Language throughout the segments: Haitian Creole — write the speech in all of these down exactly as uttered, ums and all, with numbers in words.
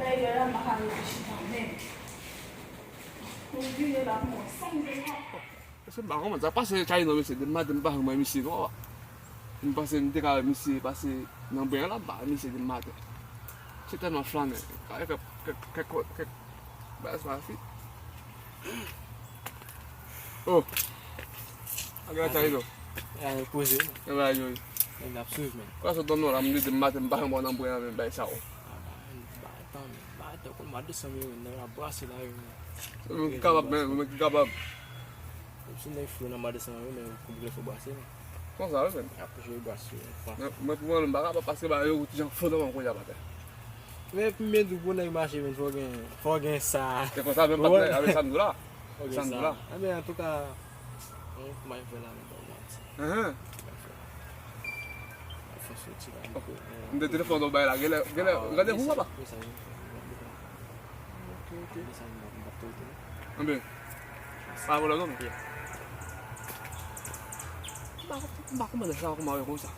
Dayè a, m pa ka rete chita menm. Pou m vire la pou mwen, san m gen la. Mesye, m pa konprann sa k pase Chayno, mesye. Depi maten, m pa janm wè misye, non. M panse m te ka wè misye pase nan bwen an la, m pa wè misye depi maten. Misye tèlman flannen. Kèk, kèk, kèk, kèk, kèk bagay sa fi. Oh. Ak la Chayno. Ay, poze. E ba yo. Nèg la ap swiv, men. Kwa sa donn nou la, m di m maten, m pa janm wè nan bwen an, men bay sa, oh. Ah, ba, ba, tann, ba, tann, kou mwa desanm yo, men, nèg la brase la, yo, men. Se nou ki kapab, men, nou ki kapab. Menm si nèg fou nan mwa desanm yo, men, kou bouke fò brase, men. Konsa, wi, men. Ap jwe brase, men, fò. Men, men pou mwen, m pa kapab, paske ba yo, ti jan fò nan mwen, kounye a, batè. Men, pou m byen di w, pou nèg mache, men, fò gen, fò gen sa. Se konsa, men, patnè, avèk sa m di w la. Fò gen sa. Sa m di w la. Enben, antouka, wi, kou mwa fè la, men, bon, mwen. Ahan. M te telefòn ou bay la, genlè, genlè, randevou papa. Ok, ok. Anben, pa pwoblèm non, men. M pa, m pa konprann sa, kòman yo konsa.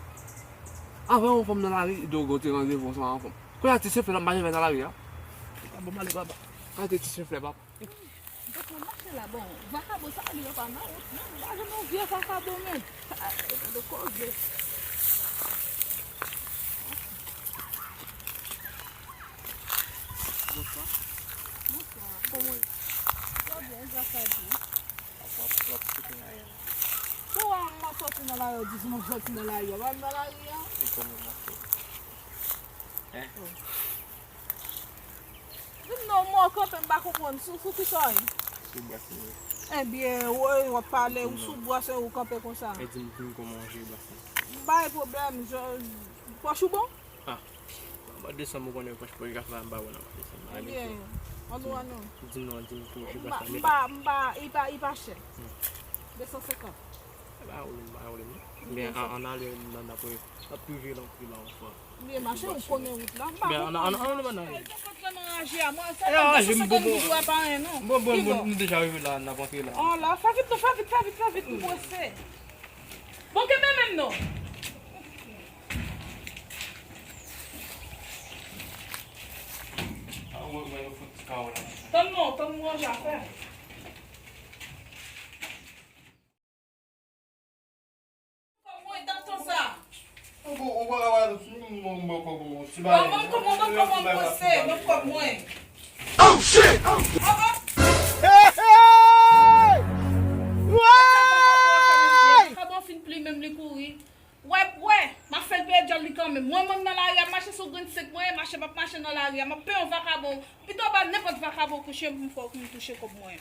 Anvan yon fanm nan lari, Dogo te randevou ansanm ak yon fanm. Kounye a ti seflè ap mache nan lari a. Bon, m ale papa. Kote ti seflè papa. M te konn mache la, bon, vakabon sa li yo pa nan wout, non, m pa janm yon vye vakabon, men. Ay, gade koze. Bonswa. Bonswa. Kòman w ye? Trè byen, gras a Dye. Ap, ap, ap koute anyen la. Pou w wè m sòti nan lari, di m sòti nan lari, w pa m nan lari a? E kòman w mache? Hein? Oh. Di m non, mwen kanpe, m pa konprann. Sou, sou ki sa w ye? Sou bras mwen. Ebyen, woy, w ap pale, ou sou bras, ou kanpe konsa. E di m, di m kòman w jere bras mwen. M pa gen pwoblèm, je, pòch ou bon? Ah, anba desanm ou konnen pòch, pòch gaf la, m pa wè nan anba desanm. Ebyen, ann nou, ann nou. Di m non, di m pou jere bras la. M pa, m pa, li pa, li pa chè. Hmm. De san senkant. E pa pwoblèm, pa pwoblèm non. Men an, ann ale nan, nan, pou n ap rive nan pri la yon fwa. Ebyen, mache, ou konnen wout la. M pa konprann. Ann, ann, ann, ann. Mwen, sa nan de san senkant goud ou a pa anyen non. Bon, bon, bon, nou deja rive la, n ap antre la. Oh la, fè vit non, fè vit, fè vit, fè vit, m prese. Bon, kenbe menm non. Tann non, tann m ranje afè. Kòb mwen, tann tan sa. Ou pa, ou pa ka pale sou mwen, mwen, mwen, kòb mwen, ti bagay. Ban m kòb mwen, ban m kòb mwen, prese, ban m kòb mwen. Oh, shit! Oh, oh. Hey, hey! Woy! Kòb mwen fin pli, menm li kouri. Wè, wè, m ap fè l peye djòl li kanmenm. Mwen menm nan lari a, m mache sou grenn senk mwen, mache p ap mache nan lari a. M ap peye yon vakabon. Pito ba nenpòt vakabon kouche m pou m fè w touche kòb mwen.